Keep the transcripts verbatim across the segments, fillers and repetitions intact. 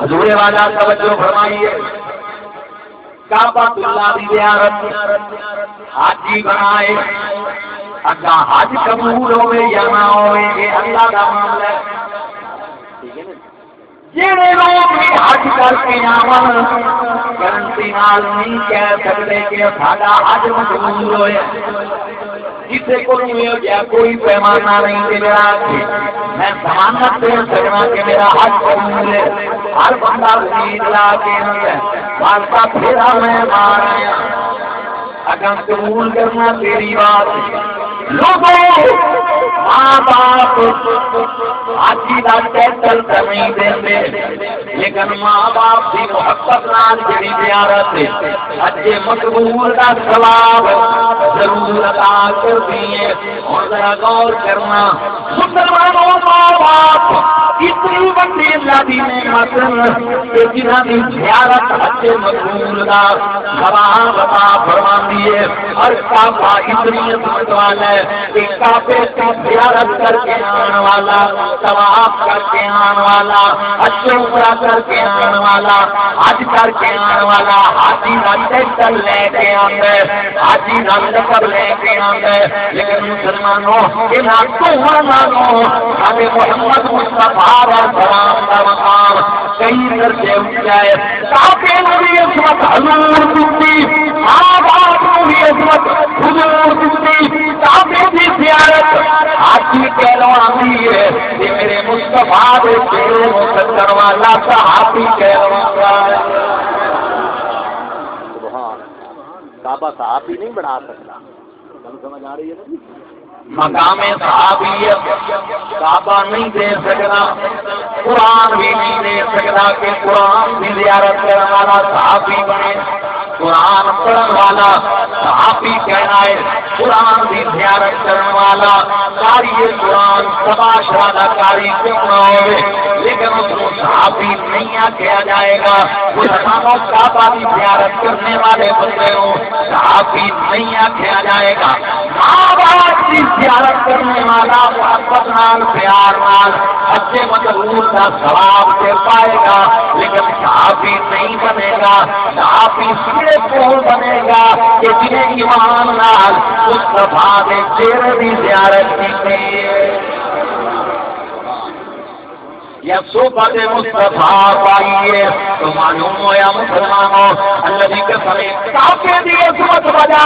حضور والا توجہ فرمائیے، کعبۃ اللہ دی زیارت، حاجی بݨائے، اڳاں حج قبول ہووے یا نہ ہووے، اے اللہ دا معاملہ ہے۔ ٹھیک ہے نا؟ جیڑھے لوگ وی حج کر کے آون، گارنٹی نال نہیں کہہ سڳدے کہ ساݙا حج مقبول ہویا۔ کسے کولوں ایہو جہا کوئی پیمانہ نہیں کہ جیڑھا آکھے، میں ضمانت دے سڳداں کہ میرا حج قبول ہے۔ ہر بندہ امید لا کے آندا ہے، بس دا پھیرا میں مار آیا۔ اگاں قبول کرنا تیری بات۔ لوگو، ماں باپ حاجی دا ٹائٹل تے نہیں دیندے، لیکن ماں باپ دی محبت نال جڑی زیارت ہے، حج مقبول دا ثواب ضرور ادا کردی ہے۔ ہݨ ذرا غور کرنا، مسلمانوں، ماں باپ اتنی وݙی اللہ دی نعمت کہ جنہاں دی زیارت حج مقبول دا ثواب عطا فرماندی ہے۔ اور کعبہ اتنی عظمت والا ہے کہ کعبے دی زیارت کر کے آن والا، طواف کر کے آن والا، حج و عمرہ کر کے آن والا، حج کر کے آن والا حاجی دا ٹائٹل لے کے آندا ہے، حاجی دا لقب لے کے آندا ہے۔ لیکن مسلمانوں، انہاں ݙوہاں نالوں ساݙے محمد مصطفیٰ علیہ السلام دا مقام کئی درجے اچا ہے۔ کعبے نوں وی عظمت حضور ݙتی، ماں باپ نوں وی عظمت حضور ݙتی۔ کعبے دی زیارت حاجی کہلواندی ہے، تے میرے مصطفیٰ دے چہرے نوں تکݨ والا صحابی کہلواندا ہے۔ سبحان اللہ۔ کعبہ صحابی نہیں بݨا سڳدا۔ گل سمجھ آ رہی ہے نا جی؟ مقام صحابیت کعبہ نہیں دے سڳدا، قرآن وی نہیں دے سڳدا کہ قرآن دی زیارت کرݨ والا صحابی بݨے۔ قرآن پڑھݨ والا صحابی کہلائے، قرآن دی زیارت کرݨ والا قاری قرآن تباشرہ دا قاری کیوں نہ ہووے، لیکن اس کوں صحابی نہیں آکھیا جائے گا۔ مسلمانوں، کعبہ دی زیارت کرنے والے بندے نوں صحابی نہیں آکھیا جائے گا۔ ماں باپ دی زیارت کرنے والا محبت نال، پیار نال حج مبرور دا ثواب تے پائے گا، لیکن صحابی نہیں بنے گا۔ صحابی صرف وہ بنے گا کہ جنہیں ایمان نال مصطفیٰ دے چہرے دی زیارت کیتی ہے۔ یا صحبت مصطفیٰ پائی ہے، تو معلوم ہویا مسلمانوں، اللہ دی قسم ہے، کعبے دی عظمت وجا،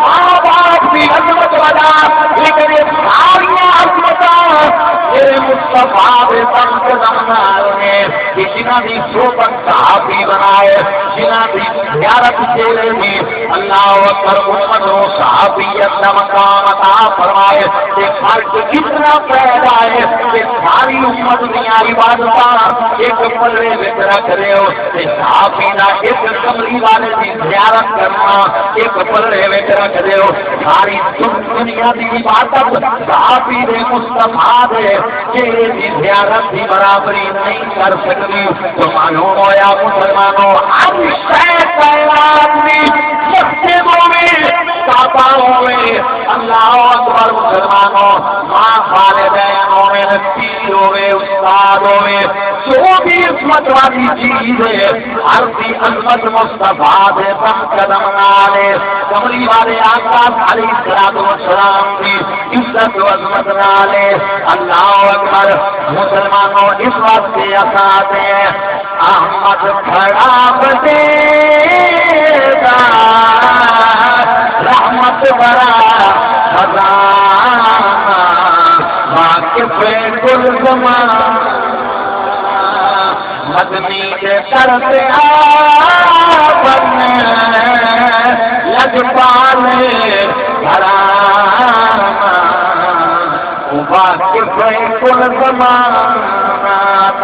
ماں باپ دی عظمت وجا، لیکن یہ ساری عظمتاں میرے مصطفیٰ دے دم قدم نال نے، کہ جنہاں دی صحبت صحابی بݨائے، جنہاں دی زیارت چہرے دی، اللہ اکبر، امت نوں صحابیت دا مقام عطا فرمائے۔ تے فرق اتنا پیدا ہے کہ ساری امت دیاں عبادتاں ایک پلڑے وچ رکھ ݙیو، تے صحابی دا ایک کملی والے دی زیارت کرنا ایک پلڑے وچ رکھ ݙیو۔ ساری دن-، دنیا دی عبادت صحابی دے، مصطفیٰ دے چہرے دی زیارت دی برابری نہیں کر سڳدی۔ تو معلوم ہویا مسلمانوں، ہر شے کائنات دی، مسجد ہووے، کعبہ ہووے، اللہ اکبر مسلمانوں، ماں والدین ہووے، پیر ہووے، استاد ہووے، جو بھی عظمت والی چیز ہے، ہر دی عظمت مصطفیٰ دے دم قدم نال ہے۔ کملی والے آقا علیہ الصلوۃ والسلام دی عزت و عظمت نال ہے۔ اللہ اکبر۔ مسلمانوں، اس واسطے اساں آتے ہیں، احمد کھڑا بدے دا، رحمت بھرا خزانہ، واقف کل زمانہ۔ مدنی دے در تے آ ونڄ، لڄپال گھراں، او واقف ہے کل زمانہ۔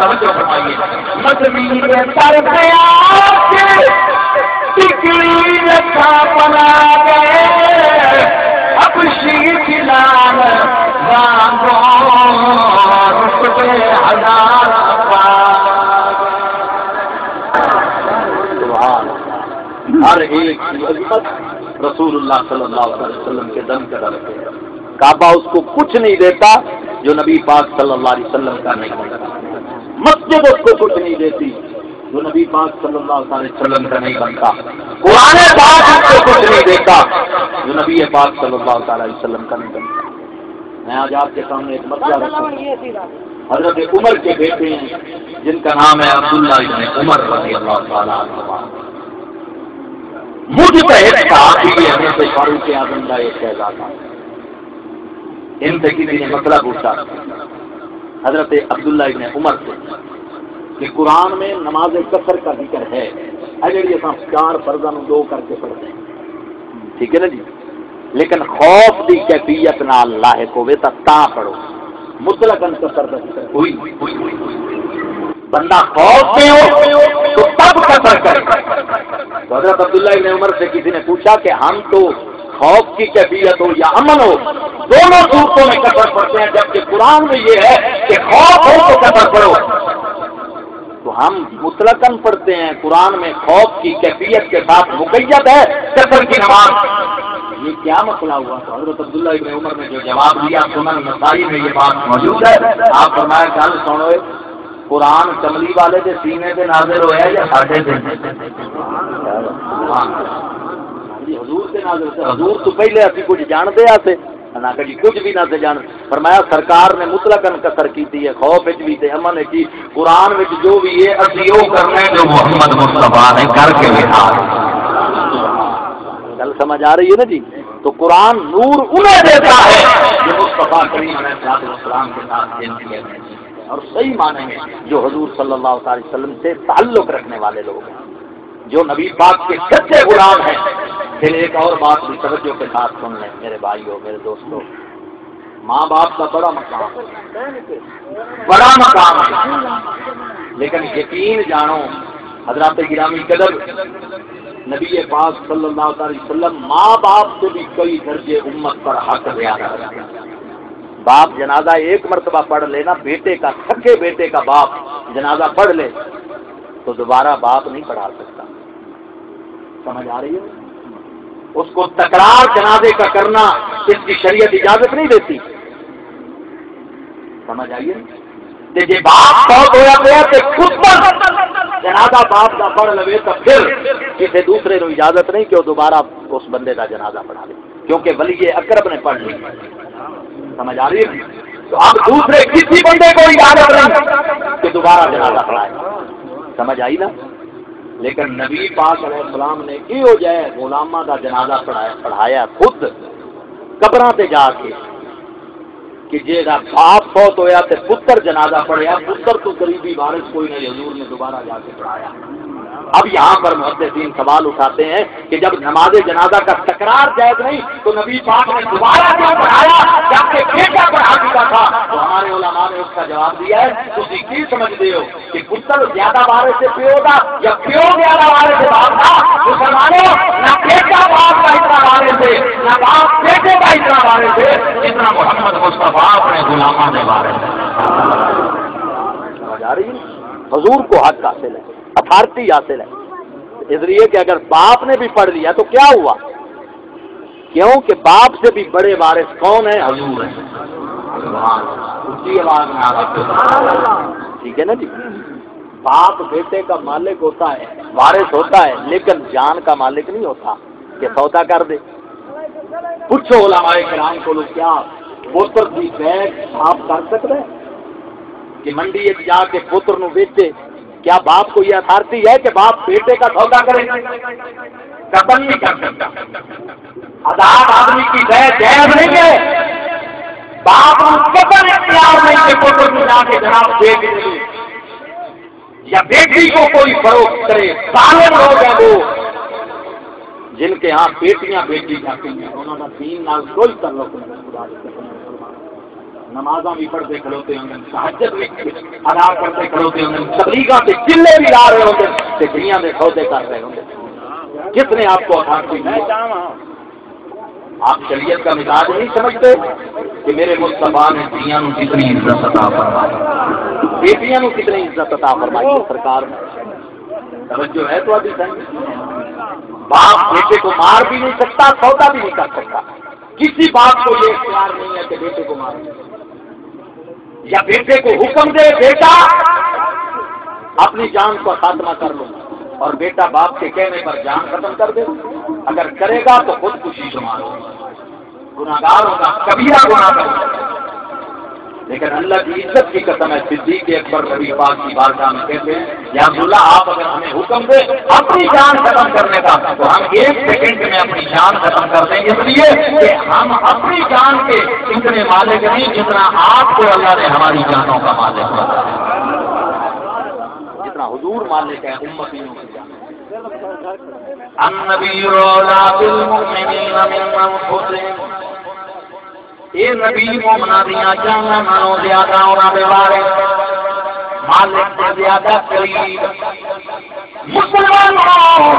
توجہ فرمائیے، مدنی دے در تے آ کے ٹکڑی رکھا بنا گئے، حبشی بلال وانگوں رتبے ہزار پا۔ سبحان اللہ۔ ہر ایک کی عظمت رسول اللہ صلی اللہ علیہ وسلم کے دم قدم پہ ہے۔ کعبہ اس کو کچھ نہیں دیتا جو نبی پاک صلی اللہ علیہ وسلم کا نہیں ہوتا۔ مسجد اس کو کچھ نہیں دیتی جو نبی پاک صلی اللہ تعالی وسلم کا نہیں بنتا، قرآن پاک اس کو کچھ نہیں دیتا جو نبی پاک صلی اللہ تعالی وسلم کا نہیں بنتا۔ میں آج آپ کے سامنے ایک مسئلہ رکھوں۔ حضرت عمر کے بیٹے ہیں جن کا نام ہے عبداللہ ابن عمر رضی اللہ تعالی عنہ۔ مجتہد صحابی حضرت فاروق اعظم کا ایک شہزادہ۔ ان سے کسی نے مسئلہ پوچھا حضرت عبداللہ ابن عمر سے کہ قرآن میں نماز قصر کا ذکر ہے، اے جڑی اساں چار فرضاں نوں دو کر کے پڑھدے ہیں، ٹھیک ہے نا جی، لیکن خوف دی کیفیت نال لاحق ہوے تاں تاں پڑھو، مطلقاً قصر دا ذکر کوئی نہیں۔ بندہ خوف میں ہو تو تب قصر کرے۔ تو حضرت عبداللہ ابن عمر سے کسی نے پوچھا کہ ہم تو خوف کی کیفیت ہو یا امن ہو، دونوں صورتوں میں قصر پڑھتے ہیں، جبکہ قرآن میں یہ ہے کہ خوف ہو تو قصر پڑھو۔ تو ہم مطلقاً پڑھتے ہیں، قرآن میں خوف کی کیفیت کے ساتھ مقید ہے قصر کی نماز۔ یہ کیا مسئلہ ہوا؟ تو حضرت عبداللہ ابن عمر نے جو جواب دیا، سنن نسائی میں یہ بات موجود ہے۔ آپ فرمایا، گل سنو، قرآن کملی والے دے سینے تے نازل ہویا یا ساڈے تے؟ جی، حضور تے نازل تے حضور تو پہلے اسی کچھ جان دے آتے، نہ کہ جی کچھ بھی نہ سے جان۔ فرمایا، سرکار نے مطلقاً قصر کیتی ہے، خوف وچ بھی تے امن وچ بھی۔ قرآن وچ جو بھی ہے، اسی او کرنا ہے جو محمد مصطفیٰ نے کر کے دکھا۔ گل سمجھ آ رہی ہے نا جی؟ تو قرآن نور انہیں دیتا ہے جو مصطفیٰ کریم علیہ الصلوۃ والسلام کے ساتھ جن کیا ہے، اور صحیح معنی میں جو حضور صلی اللہ تعالی وسلم سے تعلق رکھنے والے لوگ ہیں، جو نبی پاک کے سچے غلام ہیں۔ پھر ایک اور بات بھی توجہ کے ساتھ سن لیں میرے بھائیو، میرے دوستو، ماں باپ کا بڑا مقام ہے، بڑا مقام ہے، لیکن یقین جانو حضرات گرامی قدر، نبی پاک صلی اللہ تعالی وسلم ماں باپ سے بھی کئی درجے امت پر حق زیادہ رکھتے ہیں۔ باپ جنازہ ایک مرتبہ پڑھ لے نا، بیٹے کا، سکے بیٹے کا باپ جنازہ پڑھ لے تو دوبارہ باپ نہیں پڑھا سکتا۔ سمجھ آ رہی ہے؟ اس کو تکرار جنازے کا کرنا اس کی شریعت اجازت نہیں دیتی۔ سمجھ آئی ہے؟ تے جے باپ فوت ہویا پیا تے پتر جنازہ باپ دا پڑھ لوے، تو پھر کسی دوسرے نو اجازت نہیں کہ وہ دوبارہ اس بندے دا جنازہ پڑھا لے، کیونکہ ولی اقرب نے پڑھ لی۔ سمجھ آ رہی ہے؟ تو اب دوسرے کسی بندے کو اجازت نہیں کہ دوبارہ جنازہ پڑھائے۔ سمجھ آئی نا؟ لیکن نبی پاک علیہ السلام نے ایہو جہے غلاماں دا جنازہ پڑھایا، پڑھایا خود قبراں تے جا کے، کہ جیڑھا باپ فوت ہویا تے پتر جنازہ پڑھیا، پتر تو قریبی وارث کوئی نہیں، حضور نے دوبارہ جا کے پڑھایا۔ اب یہاں پر محدثین سوال اٹھاتے ہیں کہ جب نماز جنازہ کا تکرار جائز نہیں تو نبی پاک نے دوبارہ کیوں پڑھایا، جبکہ بیٹا پڑھا چکا تھا؟ تو ہمارے علماء نے اس کا جواب دیا ہے، تسی کی سمجھتے ہو کہ پتر زیادہ وارث ہے پیو دا یا پیو زیادہ وارث ہے باپ دا؟ مسلمانوں، نہ بیٹا باپ کا اتنا وارث ہے، نہ باپ بیٹے کا اتنا وارث ہے، جتنا محمد مصطفیٰ اپنے غلاماں دے وارث ہے۔ سمجھ آ رہی ہے؟ حضور کو حق حاصل ہے، اتھارٹی حاصل ہے، اس لیے کہ اگر باپ نے بھی پڑھ لیا تو کیا ہوا؟ کیوں کہ باپ سے بھی بڑے وارث کون ہیں؟ حضور ہیں۔ سبحان اللہ۔ اچھی آواز میں آپ، ٹھیک ہے نا جی؟ باپ بیٹے کا مالک ہوتا ہے، وارث ہوتا ہے، لیکن جان کا مالک نہیں ہوتا کہ سودا کر دے۔ پوچھو علماء کرام کو، کیا پتر دی بے باپ کر سکتا ہے کہ منڈی وچ جا کے پتر نو بیچے؟ کیا باپ کو یہ اتھارٹی ہے کہ باپ بیٹے کا سودا کرے؟ قطعاً نہیں کر سکتا۔ آزاد آدمی کی بے جائز نہیں ہے۔ باپ کو قطعاً اختیار نہیں کہ پتر کو جا کے جناب دے کے دے، یا بیٹی کو کوئی فروخت کرے۔ ظالم لوگ ہیں وہ، جن کے ہاں بیٹیاں بیچی جاتی ہیں، انہاں دا دین نال کوئی تعلق نہیں۔ خدا دے قسم، نمازاں بھی پڑھتے کھلوتے ہوندے، تہجد بھی ادا کرتے کھلوتے ہوندے، تبلیغاں تے چلے بھی لا رہے ہوندے تے دنیا دے سودے کر رہے ہوندے۔ کس نے آپ کو اتھارٹی دی؟ آپ شریعت کا مزاج نہیں سمجھتے کہ میرے مصطفیٰ نے دھیاں نوں کتنی عزت عطا فرمائی، بیٹیاں نوں کتنی عزت عطا فرمائی ہے سرکار نے؟ توجہ ہے تو ابھی تک؟ باپ بیٹے کو مار بھی نہیں سکتا، سودا بھی نہیں کر سکتا۔ کسی باپ کو یہ اختیار نہیں ہے کہ بیٹے کو مارے یا بیٹے کو حکم دے، بیٹا اپنی جان کا خاتمہ کر لوں اور بیٹا باپ کے کہنے پر جان ختم کر دے؟ اگر کرے گا تو خودکشی شمار ہوگی، گناہگار ہوگا، کبیرہ گناہ کرے گا۔ لیکن اللہ کی عزت کی قسم ہے، صدیق اکبر نبی پاک کی بارگاہ میں کہتے ہیں، یا رسول اللہ، آپ اگر ہمیں حکم دیں اپنی جان ختم کرنے کا، تو ہم ایک سیکنڈ میں اپنی جان ختم کر دیں گے، اس لیے کہ ہم اپنی جان کے اتنے مالک نہیں جتنا آپ کو اللہ نے ہماری جانوں کا مالک بنایا۔ جتنا حضور مالک ہے امتیوں کی جان۔ النبی اولیٰ بالمؤمنین من انفسہم۔ اے نبی مومناں دیاں جاناں نالوں زیادہ انہاں دے وارث، مالک دے زیادہ قریب۔ مسلمانوں،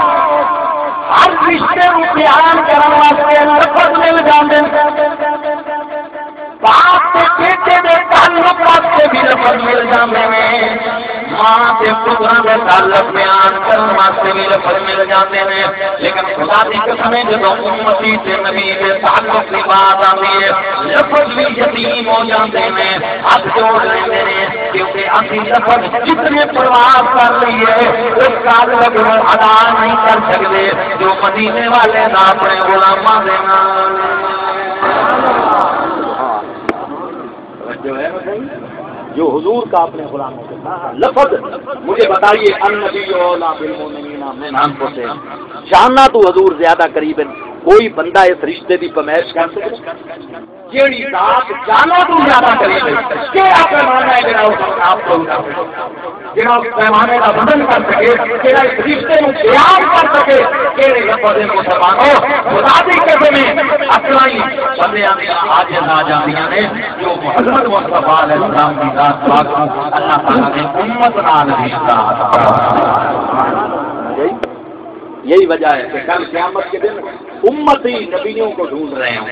ہر رشتے نوں بیان کرݨ واسطے لفظ مل جاندے۔ باپ تے بیٹے دے تعلق واسطے بھی لفظ مل جاندے نے، ماں تے پتراں دے تعلق بیان کرݨ واسطے بھی لفظ مل جاندے نے۔ لیکن خدا دی قسم ہے، جدوں امتی تے نبی دے تعلق دی بات آندی ہے، لفظ بھی یتیم ہو جاندے نے، ہتھ جوڑ لیندے نے، کیونکہ اسی لفظ جتنے پرواز کر لیے، اس کا لفظ ادا نہیں کر سکتے جو مدینے والے دا اپنے غلاماں دے نال۔ توجہ ہے نا بھائی؟ جو حضور کا اپنے غلاموں کے ساتھ لفظ، مجھے بتائیے، النبی اولیٰ بالمؤمنین من انفسہم، جاناں توں حضور زیادہ قریب ہیں، کوئی بندہ اس رشتے دی پیمائش کر سکے؟ جیڑھی ذات جاناں توں زیادہ قریب ہے، کیڑھا پیمانہ ہے جیڑھا اس آپ کو اتار سکے؟ جیڑھا اس پیمانے دا وزن کر سکے، جیڑھا اس رشتے نوں بیان کر سکے، کیڑھے لفظ ہیں مسلمانوں؟ خدا دی قسم ہے، اصلاً ہی بندیاں دیاں عاجز آ جاندیاں نے، جو محمد مصطفیٰ علیہ السلام دی ذات پاک کوں اللہ تعالیٰ نے امت نال رشتہ عطا فرمایا۔ یہی وجہ ہے کہ کل قیامت کے دن امتی نبیوں کو ڈھونڈ رہے ہوں۔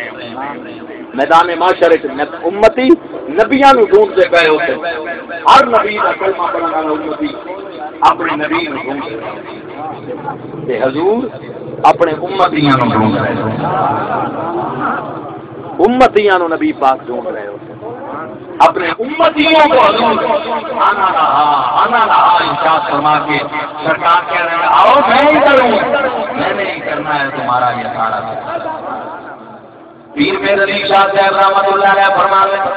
میدان محشر وچ نب-، امتی نبیاں نوں ڈھونڈدے پئے ہوندے۔ ہر نبی دا کلمہ پڑھݨ والا امتی اپݨے نبی نوں ڈھونڈ رہے ہوندے۔ تے حضور اپݨے امتیاں نوں ڈھونڈ رہے ہوندے۔ امتیاں نوں نبی پاک ڈھونڈ رہے ہوندے۔ اپنے امتیوں کو حضور آنا رہا، آنا رہا، ارشاد فرما کے سرکار کہہ رہے ہیں، "آؤ، میں ہی کروں، میں نے ہی کرنا ہے تمہارا یہ سارا۔" پیر میر علی شاہ صاحب رحمۃ اللہ علیہ فرماتے ہیں،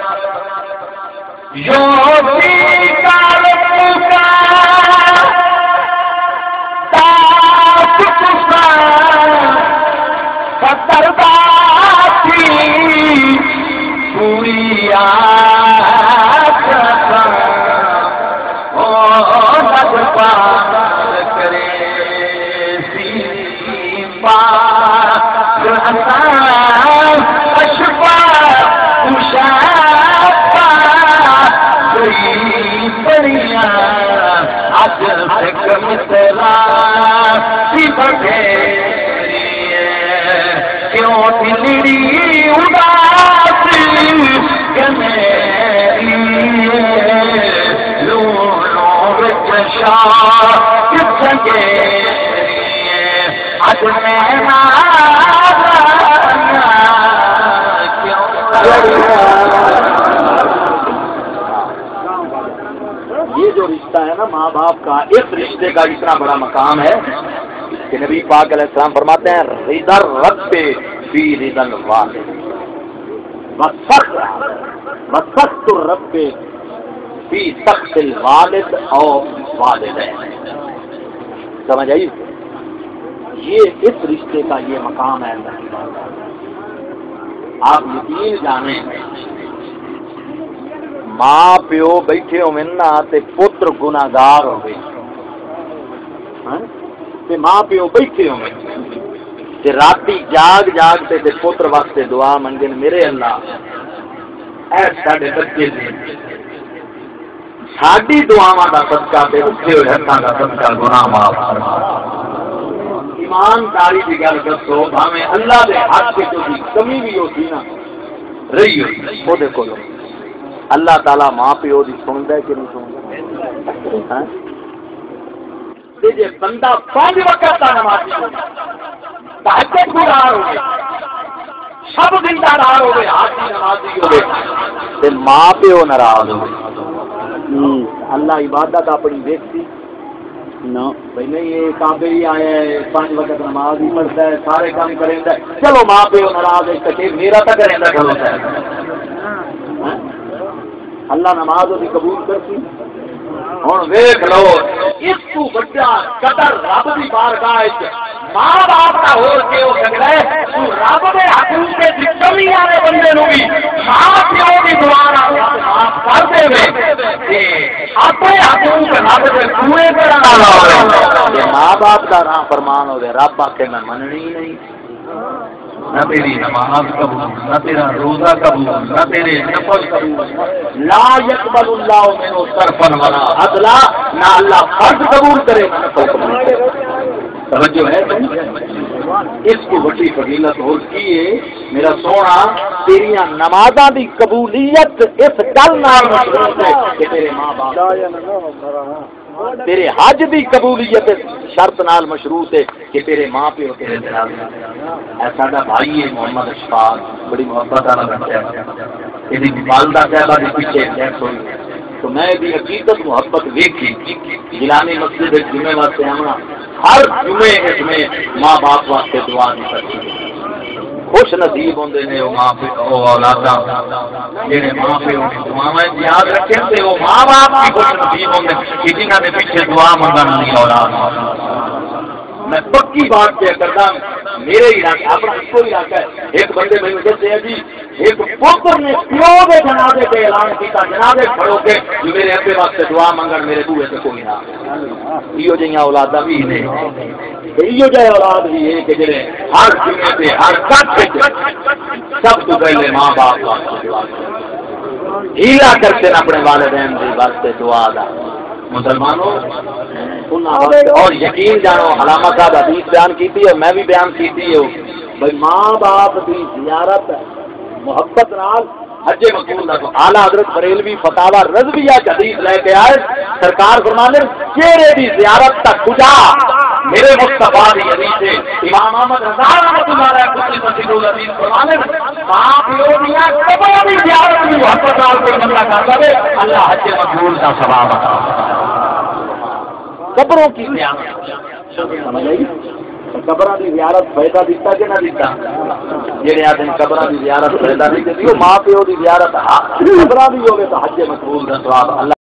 یو سی کالک کا تاج تساں پتر باتی پوری آس او لڳ پار کرے سی۔ پاک اساں اشفاق شفاعت پاک گئی پڑیاں، اڄ سکھ مترا تھی بٹھیری ہے، کیوں دلڑی اداس گھنیری ہے، لوں لوں وچ شوق سنگیری ہے۔ اڄ میں ناراض کیوں؟ یہ جو رشتہ ہے نا ماں باپ کا، اس رشتے کا اتنا بڑا مقام ہے کہ نبی پاک علیہ السلام فرماتے ہیں، "رضا الرب فی رضا الوالد، و سخط، و سخط الرب فی سخط الوالد او والدین۔" سمجھ آئی؟ یہ اس رشتے کا یہ مقام ہے اللہ کی بارگاہ میں۔ آپ یقین جانیں، ماں پیو بیٹھے ہوون نا تے پتر گناہگار ہوے، ہاں؟ تے ماں پیو بیٹھے ہوون تے راتی جاگ جاگ تے، تے پتر واسطے دعا منگن، "میرے اللہ، اے ساڈے بچے دے ساݙی دعاواں دا صدقہ تے اٹھے ہوئے ہتھاں دا صدقہ گناہ معاف فرما۔" ایمانداری دی ڳالھ ݙسو، بھاویں اللہ دے حق وچ کوئی کمی وی ہوسی نا، رہی ہوسی اوندے کولوں، اللہ تعالیٰ ماں پیو دی سݨدا ہے کہ نہیں سݨدا؟ ہاں؟ تے جے بندہ پنج وقت دا نمازی ہووے، تہجد گزار ہووے، شب زندہ دار ہووے، حاجی نمازی ہووے، تے ماں پیو ناراض ہووے، ہوں، اللہ عبادت اپݨی ویکھسی، نہ۔ بھئی نہیں، یہ کعبے ہی آیا ہے، پنج وقت نماز ہی پڑھتا ہے، سارے کام کریندا ہے۔ چلو، ماں پیو ناراض ہے، تکے میرا تاں کریندا کھلوتا ہے۔ ہاں؟ اللہ نماز دی قبول کرسی۔ ہن ویکھ لو، اس تو وڈا قدر رب دی بارگاہ وچ ماں باپ دا ہور کی ہو سکدا ہے؟ تو رب دے حقوق وچ کمی والے بندے نوں وی ماں پیو دی دعا نال رب معاف کر دے۔ تے اپنے حقوق رب دے پورے کرن والا ہوے۔ تے ماں باپ دا نافرمان ہوے، رب آکھے میں مننی ہی نہیں۔ نہ تیری نماز قبول، نہ تیرا روزہ قبول، نہ تیرے نفل قبول۔ لا یقبل اللہ منہ صرفا ولا عدلا، نہ اللہ فرض قبول کرے، نہ نفل قبول کرے۔ توجہ ہے بھائی؟ اس کو وڈی فضیلت ہور کی ہے؟ میرا سوہݨا، تیریاں نمازاں دی قبولیت اس گل نال مشروط ہے کہ تیرے ماں باپ، تیرے حج دی قبولیت اس شرط نال مشروط ہے کہ تیرے ماں پیو تیرے تے راضی ہن۔ اے ساڈا بھائی ہے محمد اشفاق، بڑی محبت والا بچہ ہے۔ ایندی والدہ صاحبہ دے پچھے ڈیتھ ہوئی، تو میں ایندی عقیدت محبت ویکھی۔ گیلانی مسجد وچ جمعے واسطے آوݨا، ہر جمعے وچ میں ماں باپ واسطے دعا دی کرسی۔ خوش نصیب ہوندے نے او ماں پیو، او اولاداں جڑے ماں پیو دی دعاواں یاد رکھن، تے او ماں باپ بھی خوش نصیب ہوندے کہ جنہاں دے پچھے دعا منگن والی اولاد۔ میں پکی بات پیا کردا، میرے علاقے، اپنا ایکو علاقہ ہے، ایک بندے مینوں دسیا جی، ایک پتر نے پیو دے جنازے تے اعلان کیتا، جنازے کھڑو کے جو میرے ابے واسطے دعا منگن، میرے بوئے تے کوئی نہ آوے۔ ایہو جہیاں اولاداں بھی نے، تے ایہو جہے اولاد بھی ہے کہ جڑے ہر جمعے تے ہر کٹ وچ سب تو پہلے ماں باپ واسطے دعا کرن۔ ہیلا کرتے اپنے والدین دے واسطے دعا دا۔ مسلمانوں، انہاں واسطے، اور یقین جانو، علامہ صاحب حدیث بیان کیتی ہے، میں بھی بیان کیتی ہے، بھئی ماں باپ دی زیارت محبت نال حج مقبول دا۔ اعلیٰ حضرت بریلوی فتاویٰ رضویہ چ حدیث لے کے آئے، سرکار فرماندے، چہرے دی زیارت تک کجا، میرے مصطفیٰ دی حدیث ہے۔ امام احمد رضا رحمۃ اللہ علیہ خود مسجد العزیز فرماندے، ماں پیو دیاں قبراں دی زیارت وی محبت نال کوئی بندہ کر لے، اللہ حج مقبول دا ثواب عطا فرمائے۔ قبروں کی زیارت، سمجھ آئی؟ قبراں دی زیارت فائدہ دیتا کہ نہ دیتا؟ جڑے آدھے قبراں دی زیارت فائدہ نہیں دیتی، وہ ماں پیو دی زیارت، ہاں، قبراں دی ہوے تو حج مقبول دا ثواب اللہ